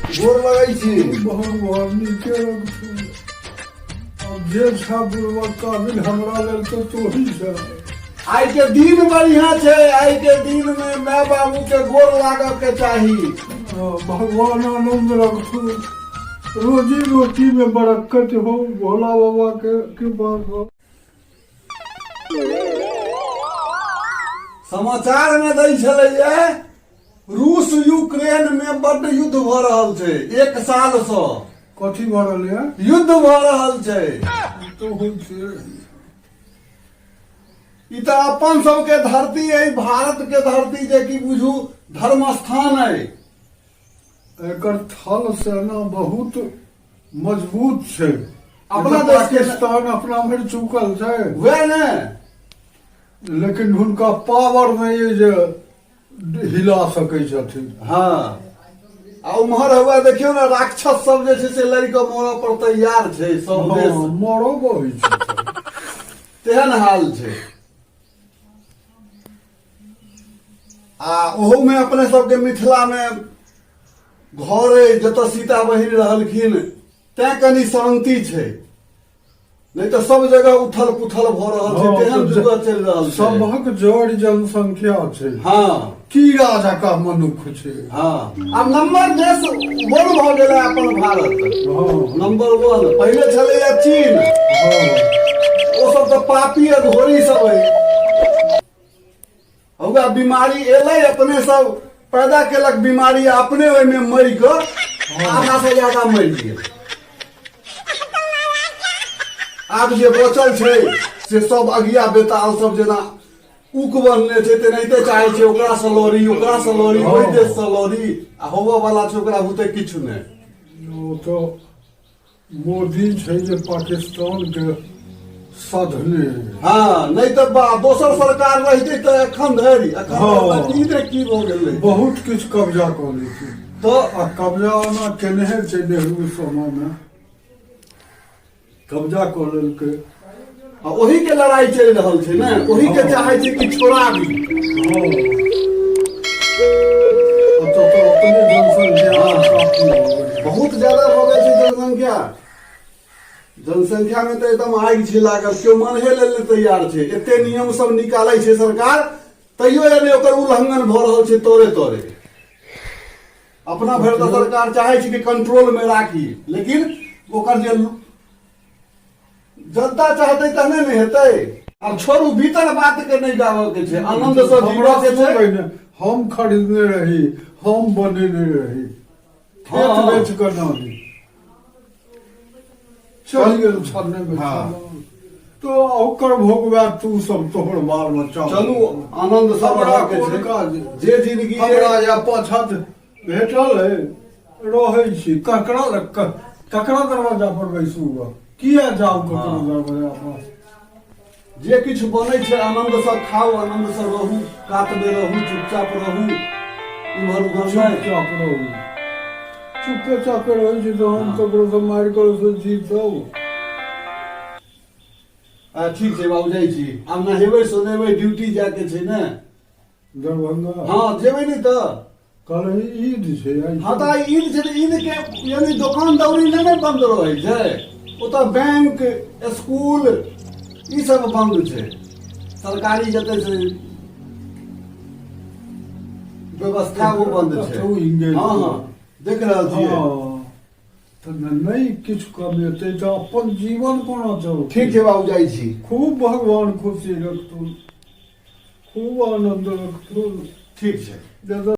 गोर लगै छी। भगवान नीके रखथुन। आब जे छा बुढ़वा काबिल हमरा लेल तऽ तोही छह। आइ के दिन बढ़िया छै, आइ के दिन में माय बाबू के गोर लागऽ के चाही। हाँ, भगवान आनंद रखथुन, रोजी रोटी में बरकत हो, भोला बाबा के कृपा हो। समाचार में दै छलैया रूस यूक्रेन में बड्ड युद्ध भऽ रहल छै एक साल से। कथी भऽ रहल यऽ? युद्ध भऽ रहल छै। तऽ होइ छै। ई तऽ अपन सबके धरती अइ, भारत के धरती, जे कि बुझू धर्म स्थान अइ। एकर थल सेना बहुत मजबूत छै। अपना देश के पाकिस्तान अपना भरि चुकल छै। वएह ने। लेकिन हुनका पावर नहि अइ जे हिला सकै छथिन। हँ, आ उम्हर हुआ देखियौ ने, राक्षस सब जे छै से लड़ि कऽ मरऽ पर तैयार छै सब देश। हँ, मरो होइ छै। तेहन हाल छै। आ ओहूमे अपने सबके मिथिलामे घर अइ जतऽ सीता बहिन रहलखिन, तैं कनि शान्ति छै, नहि तऽ सब जगह उथल पुथल भऽ रहल छै। तेहन जगह चलि रहल छै। सबहक जड़ जनसंख्या छै। कीड़ा जकाँ मनुख छै। हँ, आब नंबर देश वन भऽ गेलै अपन भारत। नंबर वन पहिले छलैया चीन। ओ सब तऽ पापी अधोरी सब है। हौआ बीमारी एलै, अपने सब पैदा केलक बीमारी, अपने ओहिमे मरि कऽ आधा से ज्यादा मरि गेल। आब जे बचल छै से सब अगिया बेताल सब जेना उक बनने छै तेनाहिते चाहे छै ओकरा से लड़ी, ओकरा से लड़ी, ओहि देश से लड़ी, आ होबऽ वाला छै ओकरा बुते किछु नहि। ओ तऽ मोदी छै जे पाकिस्तान के साधने। हँ, नहि तऽ बा दोसर सरकार रहितै तऽ एखन धरि एखन धरि की ने की भऽ गेलै, बहुत किछु कब्जा कऽ लेतै। तऽ आ कब्जा ओना केनहे छै, नेहरू समयमे कब्जा कऽ लेलकै। आ ओही के लड़ाई चलि रहल छै ने, ओही के चाहे छै कि छोड़ाबी। हँ, ओतऽ तऽ अपने जनसंख्या काफी भऽ गेलै। बहुत ज्यादा भऽ गेल छै जनसंख्या। जनसंख्या में तऽ एकदम आगि छै लागल, केओ मानहे लेल नहि तैयार छै। एते नियम सब निकालै छै सरकार, तैयो यानी ओकर उल्लंघन भऽ रहल छै तोरे तोरे। अपना भरि तऽ सरकार चाहे छै कि कंट्रोल में राखी, लेकिन ओकर जे जनता चाहतै तहने ने हेतै। आब छोड़ू, बीतल बात के नहि गाबऽ के छै, आनंद से हमरा जीबऽ के छै। पहिने हम खरीदने रही, हम बनेने रही, खेत बेच कऽ नानी चलि गेल छन्ने मे। तो ओकर भोगवा तू सब, तोहर बाल बच्चा। चलू, आनंद से हमरा रहऽ के कोन छै। काज? जे जिंदगी हमरा या पाछा भेटल है, रहै छी। ककरा लग ककरा दरवाजा पर बैसू ग? किया जाउ ककरो दरवाजा पर? जे किछु बनै छै आनंद से खाउ, आनंद से रहू, कात मे रहू, चुपचाप रहू, इम्हर उम्हर नहि। चुपचाप रहू, चुपे चापे रहै छी तऽ हम ककरो से मारि कऽ से जीतब? आ ठीक छै बाबू, जाइ छी आब, नहेबै सोनेबै, ड्यूटी जाके छै ने। दरभंगा? हँ, जेबै नहि तऽ। काल्हि ईद छै आइ। हँ, तऽ आइ ईद छै तऽ ईद के यानी दोकान दौरी नहि ने बंद रहै छै ओतऽ, बैंक स्कूल ई सब बंद छै, सरकारी जते छै व्यवस्था ओ बंद छै। कतहु इंगेज हँ हँ, देख रहल छियै। हँ, तऽ नहि किछु कमेतै तऽ अपन जीवन कोना चलतै? ठीक छै बाबू, जाइ छी। खूब भगवान खुशी रखथुन, खूब आनंद रखथुन। ठीक छै। जतऽ